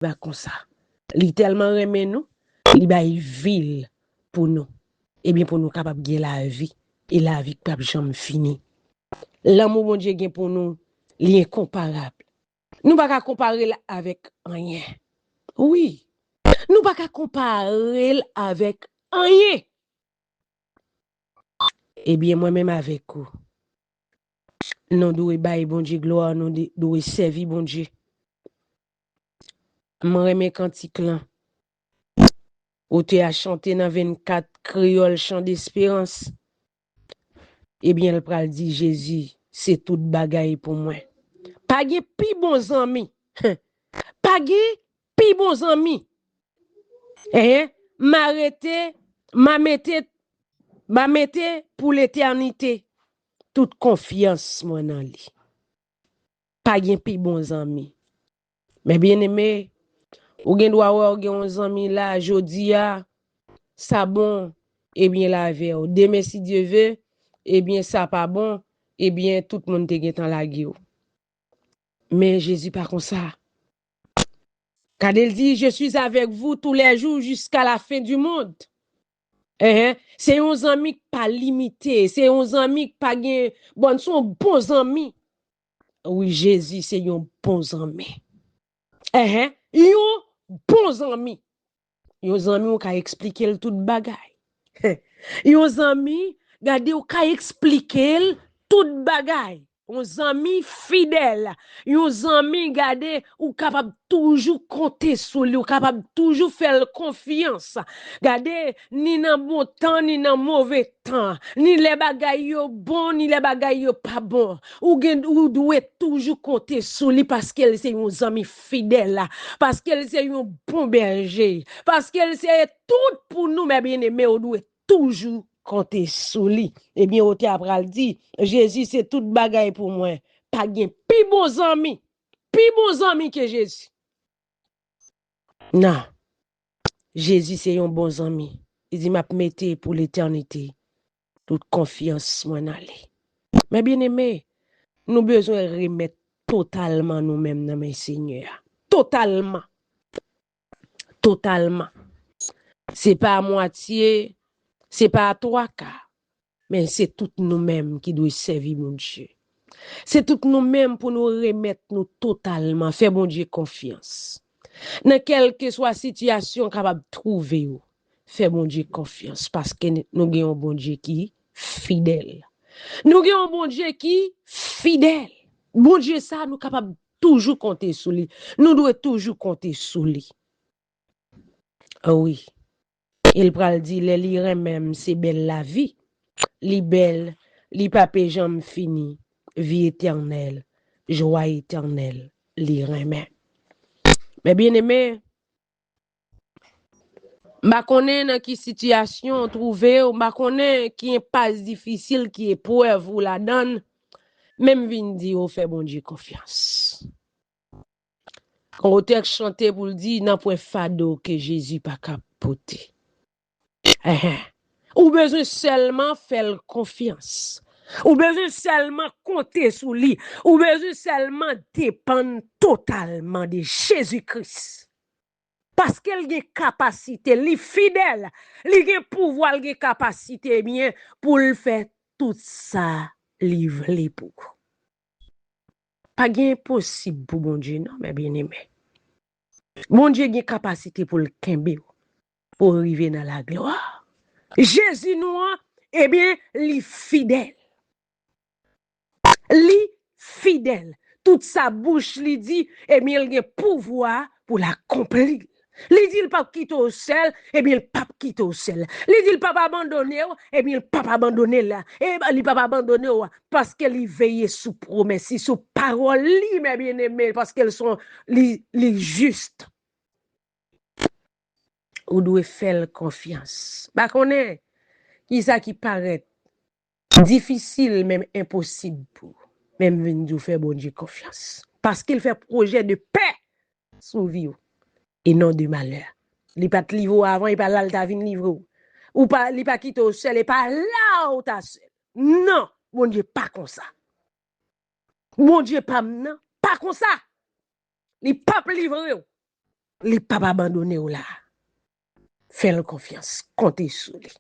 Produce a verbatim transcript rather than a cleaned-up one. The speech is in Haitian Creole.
pa konsa. Li tèlman renmen nou, li bay vi l pou nou. Ebyen, pou nou kapab gen lavi, e lavi k p ap janm fini. Lanmou Bondye gen pou nou, li enkonparab. Nou pa ka konpare l avèk anyen. Wi, nou pa ka konpare l avèk anyen. Ebyen, mwen menm avèk ou, nou dwe bay Bondye glwa, nou de- dwe sèvi Bondye. Mwen renmen kantik lan. Otè a chante nan vennkat Kreyòl Chan Desperans. Ebyen, l pral di, Jezi, se tout bagay pou mwen. Pa gen pi bon zanmi. Pa gen pi bon zanmi. Enhen, m a rete, m a mete, m a mete pou letènite tout konfyans mwen nan li. Pa gen pi bon zanmi. Men byeneme, ou gen dwa wè ou gen yon zanmi la, jodi a, sa bon, ebyen l avè w. Demen, si Dye ve, ebyen sa pa bon, ebyen tout moun te gentan lage w. Men Jezi pa konsa. Gade l di, Je suis avec vous tous les jours jusqu'à la fin du monde. Enhen, se yon zanmi k pa limite, se yon zanmi k pa gen, bon, se yon bon zanmi. Wi, Jezi se yon bon zanmi. Enhen, yon bon zanmi. Yon zanmi ou ka eksplike l tout bagay. Yon zanmi, gade, ou ka eksplike l tout bagay. Yon zanmi fidèl. Yon zanmi, gade, ou kapab toujou konte sou li, ou kapab toujou fè l konfyans. Gade, ni nan bon tan, ni nan move tan, ni lè bagay yo bon, ni lè bagay yo pa bon. Ou gen, ou dwe toujou konte sou li paske l se yon zanmi fidèl, paske l se yon bon bèje, paske l se tout pou nou, men byeneme, ou dwe toujou konte sou li. Ebyen, otè a pral di, Jezi se tout bagay pou mwen. Pa gen pi bon zanmi, pi bon zanmi ke Jezi. Non. Jezi se yon bon zanmi. Li di, M ap mete pou letènite tout konfyans mwen nan li. Men byeneme, nou bezwen remèt totalman nou menm nan men Senyè a. Totalman. Totalman. Se pa a mwatye, se pa a twa ka, men se tout nou menm ki dwe sèvi Bondye. Se tout nou menm pou nou remèt nou totalman, fè Bondye konfyans. Nan kèlkeswa sitiyasyon w kapab twouve w, fè Bondye konfyans, paske n- nou gen yon Bondye ki fidèl. Nou gen yon Bondye ki fidèl. Bondye sa, nou kapab toujou konte sou li. Nou dwe toujou konte sou li. Wi. E l pral di, Lè li renmen m, se bèl lavi. Li bèl, li pa pe janm fini. Vi etènèl, jwa etènèl, li renmen. Men byeneme, m pa konnen nan ki sitiyasyon w twouve w, m pa konnen ki enpas difisil, ki eprèv ou ladan l, men m vin di w, fè Bondye konfyans. Kon otè k chante pou l di, Nanpwen fado ke Jezi pa ka pote. Enhen. Ou bezwen sèlman fè l konfyans. Ou bezwen sèlman konte sou li. Ou bezwen sèlman depann totalman de Jezi Kris. Paske l gen kapasite, li fidèl, li gen pouvwa, li gen kapasite, ebyen, pou l fè tout sa li vle pou ou. Pa gen enposib pou Bondye, non, men byeneme. Bondye gen kapasite pou l kenbe w, pou w rive nan laglwa. Jezi nou an, ebyen, li fidèl. Li fidèl. Tout sa bouch li di, ebyen, l gen pouvwa pou l akonpli l. Li di l p ap kite w sèl, ebyen, l p ap kite w sèl. Li di l p ap abandone w, ebyen, l p ap abandone l. E li p ap abandone w, paske li veye sou pwomès li, sou pawòl li, men byeneme, paske l son, li, li jis. Ou dwe fè l konfyans. Pa konnen kisa ki parèt difisil, menm enposib pou ou. Men m vin di w fè Bondye konfyans. Paske l fè pwojè de pè sou vi w, e non de malè. Li pa t livre w avan, e pa la l ta vin livre w. Ou pa, li pa kite w sèl, e pa la w ta sèl. Non, Bondye pa konsa. Bondye pa m nan, pa konsa. Li p ap livre w. Li p ap abandone w la. Fè l konfyans, konte sou li.